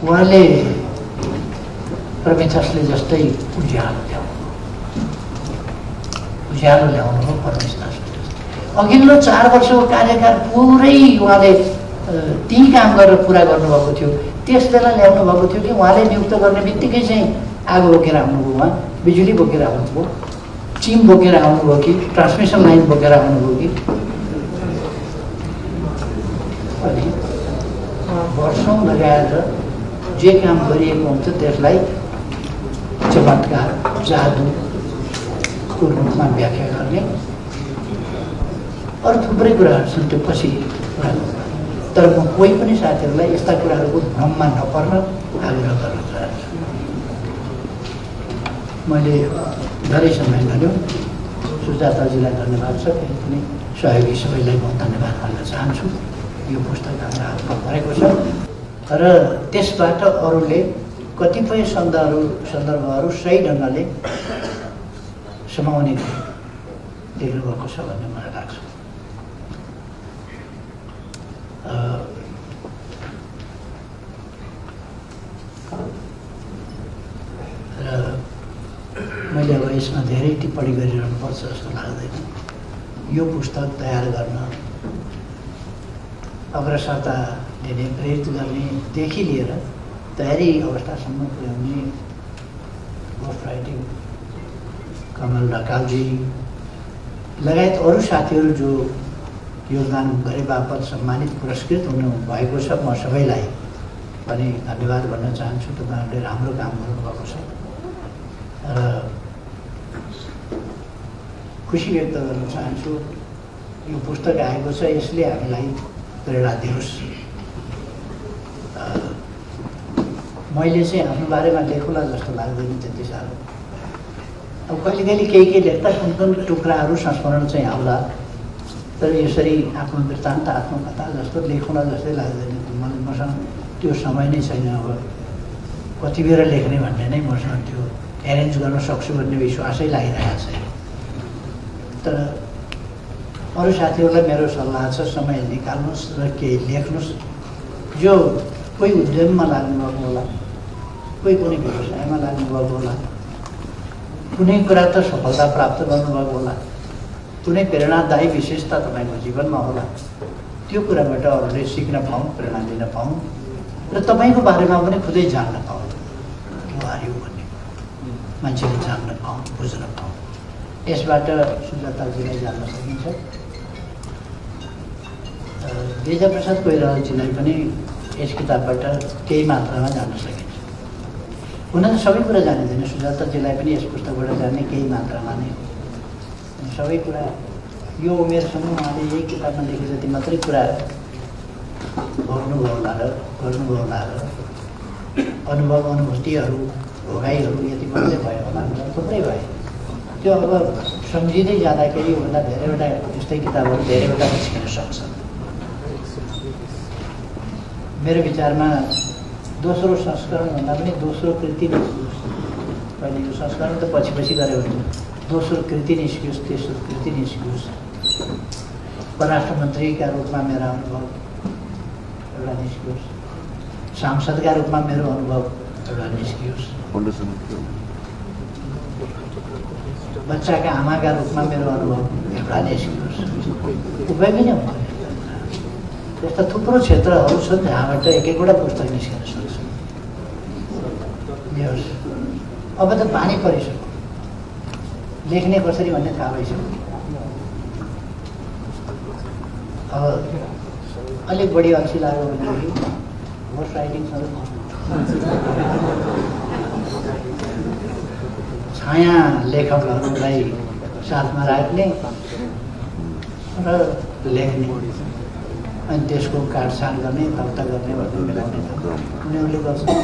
उहाँले प्रमेथसले जस्तै उज्यालो ल्याउनु हो परमेश्वरले। अघिल्लो 4 वर्षको कार्यकाल पुरै उहाँले त्यही काम गरेर पुरा गर्नुभएको थियो। त्यस बेला ल्याउनु भएको थियो कि उहाँले नियुक्त गर्ने बित्तिकै चाहिँ आगो बोकेर आउनुभयो, उहाँ बिजुली बोकेर आउनुभयो, टिम बोकेर आउनुभयो कि ट्रान्समिसन लाइन बोकेर आउनुभयो कि अनि वर्षौँ लगाएर जे काम गरिएको हुन्छ त्यसलाई चमत्कार जादुको रूपमा व्याख्या गर्ने अरू थुप्रै कुराहरू छन्। त्यो पछि तर म कोही पनि साथीहरूलाई यस्ता कुराहरूको भ्रममा नपर्न आग्रह गर्न चाहन्छु। मैले धेरै समय गऱ्यो। सुजाताजीलाई धन्यवाद छ, फेरि पनि सहयोगी सबैलाई म धन्यवाद भन्न चाहन्छु। यो पुस्तक हाम्रो हातमा परेको छ र त्यसबाट अरूले कतिपय सन्दर्भहरू सही ढङ्गले समाउने देख्नुभएको छ भन्ने मलाई लाग्छ। र मैले अब यसमा धेरै टिप्पणी गरिरहनुपर्छ जस्तो लाग्दैन। यो पुस्तक तयार गर्न अग्रसरता दिने, प्रेरित गर्नेदेखि लिएर तयारी अवस्थासम्म पुर्याउने गोस्ट राइटिङ कमल ढकालजी लगायत अरू साथीहरू जो योगदान गरे बापत सम्मानित पुरस्कृत हुनुभएको छ, म सबैलाई पनि धन्यवाद भन्न चाहन्छु। तपाईँहरूले राम्रो काम गर्नुभएको छ र खुसी व्यक्त गर्न चाहन्छु। यो पुस्तक आएको छ, यसले हामीलाई प्रेरणा दियोस्। मैले चाहिँ आफ्नो बारेमा लेखौँला जस्तो लाग्दैन त्यति साह्रो। अब कहिले केही लेख्दा कुन टुक्राहरू संस्मरण चाहिँ आउला, तर यसरी आत्मवृत्तान्त आत्मकथा जस्तो लेखौँला जस्तै लाग्दैन। मसँग त्यो समय नै छैन। अब कति बेर लेख्ने भन्ने नै मसँग त्यो एरेन्ज गर्न सक्छु भन्ने विश्वासै लागिरहेको छ। तर अरू साथीहरूलाई मेरो सल्लाह छ, समय निकाल्नुहोस् र केही लेख्नुहोस्। जो कोही उद्यममा लाग्नुभएको होला, कोही कुनै व्यवसायमा लाग्नुभएको होला, कुनै कुरा त सफलता प्राप्त गर्नुभएको होला, कुनै प्रेरणादायी विशेषता तपाईँको जीवनमा होला, त्यो कुराबाट अरूले सिक्न पाऊँ, प्रेरणा लिन पाऊँ र तपाईँको बारेमा पनि खुदै जान्न पाऊँ। के हार्यो भन्ने मान्छेले जान्न पाऊँ, बुझ्न पाऊँ। यसबाट सुजाताजीलाई जान्न सकिन्छ। गिरिजाप्रसाद कोइरालाजीलाई पनि यस किताबबाट केही मात्रामा जान्न सकिन्छ। हुन त सबै कुरा जानिँदैन, सुजाताजीलाई पनि यस पुस्तकबाट जान्ने केही मात्रामा नै सबै कुरा। यो उमेरसम्म उहाँले यही किताबमा लेखे जति मात्रै कुरा भोग्नुभयो होला र गर्नुभयो होला र अनुभव अनुभूतिहरू भोगाइहरू यति मात्रै भयो होला, थुप्रै भयो। त्यो अब सम्झिँदै जाँदाखेरि योभन्दा धेरैवटा यस्तै किताबहरू धेरैवटा निस्किन सक्छ। मेरो विचारमा दोस्रो संस्करणभन्दा पनि दोस्रो कृति निस्कियोस्। पहिले यो संस्करण त पछि गऱ्यो भने दोस्रो कृति निस्कियोस्, तेस्रो कृति निस्कियोस्। परराष्ट्र मन्त्रीका रूपमा मेरो अनुभव एउटा निस्कियोस्, सांसदका रूपमा मेरो अनुभव एउटा निस्कियोस्, बच्चाका आमाका रूपमा मेरो अनुभव एउटा निस्कियोस्। उपयोगी नै हुन्छ। त्यस्ता थुप्रो क्षेत्रहरू छन् जहाँबाट एक-एकवटा पुस्तक निस्किन सक्छ। अब त पानी परिसक्यो, लेख्ने कसरी भन्ने थाहा भइसक्यो। अब अलिक बढी अल्छी लाग्यो भनेदेखि गोस्ट राइटिङसँग छाया लेखकहरूलाई साथमा राख्ने र लेख्ने, अनि त्यसको काटछाट गर्ने, दर्ता गर्ने भन्ने मिलाउने उनीहरूले गर्छन्।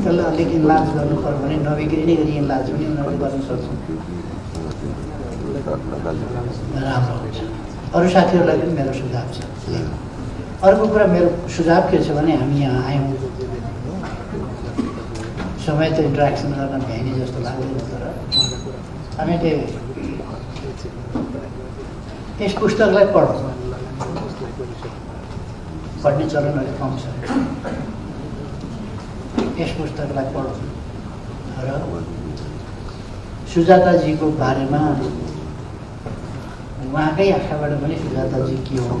त्यसलाई अलिक इन्लाज गर्नु पर्यो भने नबिग्रिने गरी इन्लाज पनि उनीहरूले गर्न सक्छन्, राम्रो हुन्छ। अरू साथीहरूलाई पनि मेरो सुझाव छ। अर्को कुरा मेरो सुझाव के छ भने हामी यहाँ आयौँ, समय त इन्ट्रेक्सन गर्न भ्याइने जस्तो लाग्दैन, तर हामीले यस पुस्तकलाई पढौँ। पढ्ने चलन अलिक कम छ। यस पुस्तकलाई पढौँ र सुजाताजीको बारेमा उहाँकै आँखाबाट पनि सुजाताजी के हो,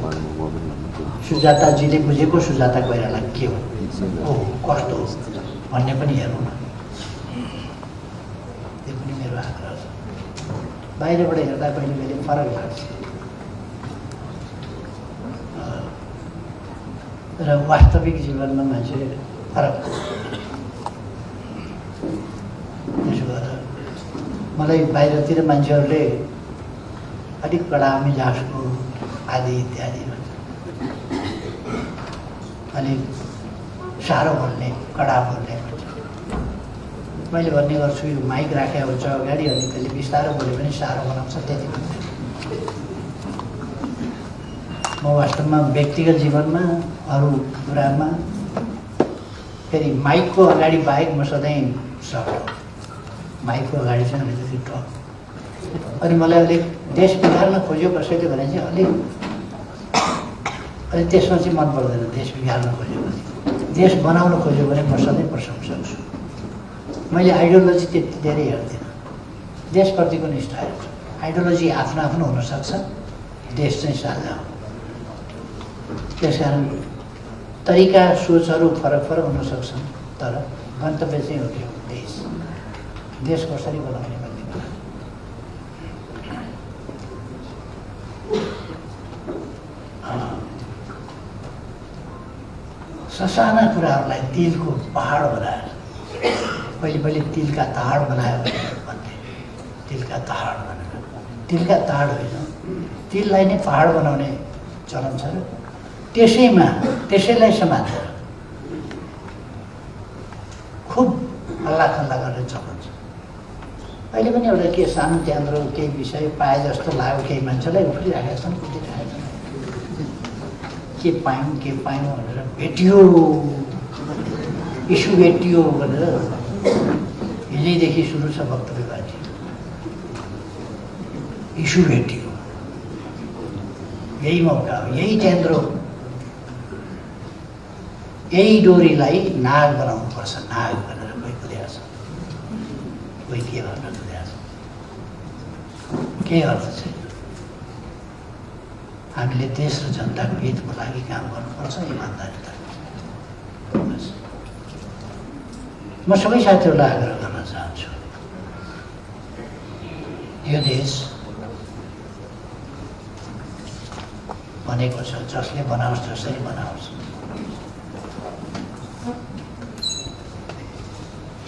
सुजाताजीले बुझेको सुजाता कोइराला के हो, कस्तो हो भन्ने पनि हेरौँ न। त्यो पनि मेरो आग्रह छ। बाहिरबाट हेर्दा कहिले कहिले फरक लाग्छ र वास्तविक जीवनमा मान्छे फरक। त्यसो भएर मलाई बाहिरतिर मान्छेहरूले अलिक कडा मिजाजको आदि इत्यादि भन्छ, अलिक साह्रो बोल्ने, कडा बोल्ने भन्छ। मैले भन्ने गर्छु यो माइक राखेको हुन्छ अगाडि, अनि त्यसले बिस्तारो बोल्यो भने साह्रो बनाउँछ, त्यति मात्रै। म वास्तवमा व्यक्तिगत जीवनमा अरू कुरामा फेरि माइकको अगाडि बाहेक म सधैँ सक्छु, माइकको अगाडि चाहिँ अलिकति टक। अनि मलाई अलिक देश बिगार्न खोज्यो कसैले भने चाहिँ अलिक त्यसमा चाहिँ मन पर्दैन। देश बिगार्न खोज्यो भने, देश बनाउन खोज्यो भने म सधैँ प्रशंसक छु। मैले आइडियोलोजी त्यति धेरै हेर्दिनँ, देशप्रतिको निष्ठा हेर्छु। आइडियोलोजी आफ्नो आफ्नो हुनसक्छ, देश चाहिँ साझा हो। त्यस कारण तरिका सोचहरू फरक फरक हुन सक्छन्, तर गन्तव्य चाहिँ हो कि देश कसरी बनाउने भन्ने कुरा। ससाना कुराहरूलाई तिलको पहाड बनाएर, पहिले तिलका तहाड बनायो भन्थे, तिलका तहाड भनेर। तिलका तहाड होइन, तिललाई नै पहाड बनाउने चलन छ र त्यसैलाई समातेर खुब हल्लाखल्ला गरेर चलाउँछ। अहिले पनि एउटा के सानो त्यहाँनिर केही विषय पाए जस्तो लाग्यो, केही मान्छेलाई उफ्रिराखेका छन्, कुदिरहेका छन्, के पायौँ भनेर भेटियो, इस्यु भेटियो भनेर हिजैदेखि सुरु छ वक्तव्यबाजी। इस्यु भेटियो, यही मौका हो, यही केन्द्र हो। यही डोरीलाई नाग बनाउनुपर्छ, नाग भनेर कोही कुदेको छ, कोही के भन्न कुदेको छ, केही अर्थ छैन। हामीले देश र जनताको हितको लागि काम गर्नुपर्छ, इमान्दारिता। म सबै साथीहरूलाई आग्रह गर्न चाहन्छु, यो देश भनेको छ जसले बनाओस्, जसरी बनाओस्।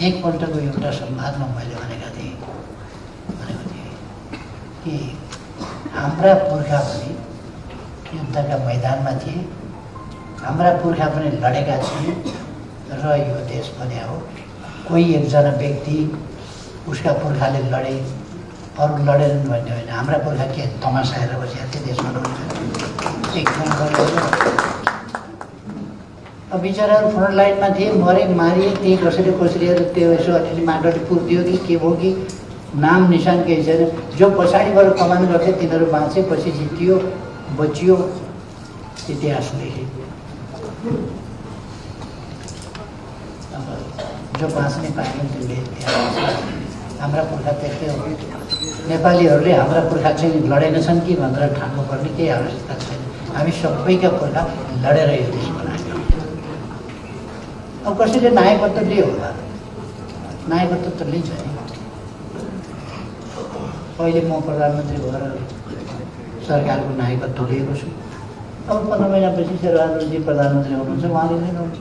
एकपल्टको एउटा संवादमा मैले भनेको थिएँ कि हाम्रा पुर्खा पनि युद्धका मैदानमा थिए, हाम्रा पुर्खा पनि लडेका थिए र यो देश बन्या हो। कोही एकजना व्यक्ति उसका पुर्खाले लडे, अरू लडेनन् भन्ने होइन। हाम्रा पुर्खा के तमासाएर बसेका थिए, देश बनाउने एकदम गरेर। अब बिचराहरू फ्रन्ट लाइनमा थिए, मरे मारिए, त्यही कसैले कसरी त्यो यसो अलिअलि माटोले पुरिदियो कि के भयो कि नाम निशान केही छैन। जो पछाडिबाट कमान गर्थे तिनीहरू बाँचे, पछि जितियो, बचियो, इतिहास लेखे। अब जो बाँच्ने पाएन तिनले इतिहास। हाम्रा पुर्खा त्यस्तै हो। नेपालीहरूले हाम्रा पुर्खा चाहिँ लडेनछन् कि भनेर ठान्नुपर्ने केही आवश्यकता छैन। हामी सबैका पुर्खा लडेर यो देश बनाएका। अब कसैले नायकत्व लियो होला, नायकत्व त लिन्छ नि। पहिले म प्रधानमन्त्री भएर सरकारको नायकत्व लिएको छु। अब 15 महिनापछि शेरबहादुरजी प्रधानमन्त्री हुनुहुन्छ, उहाँले लिनुहुन्छ।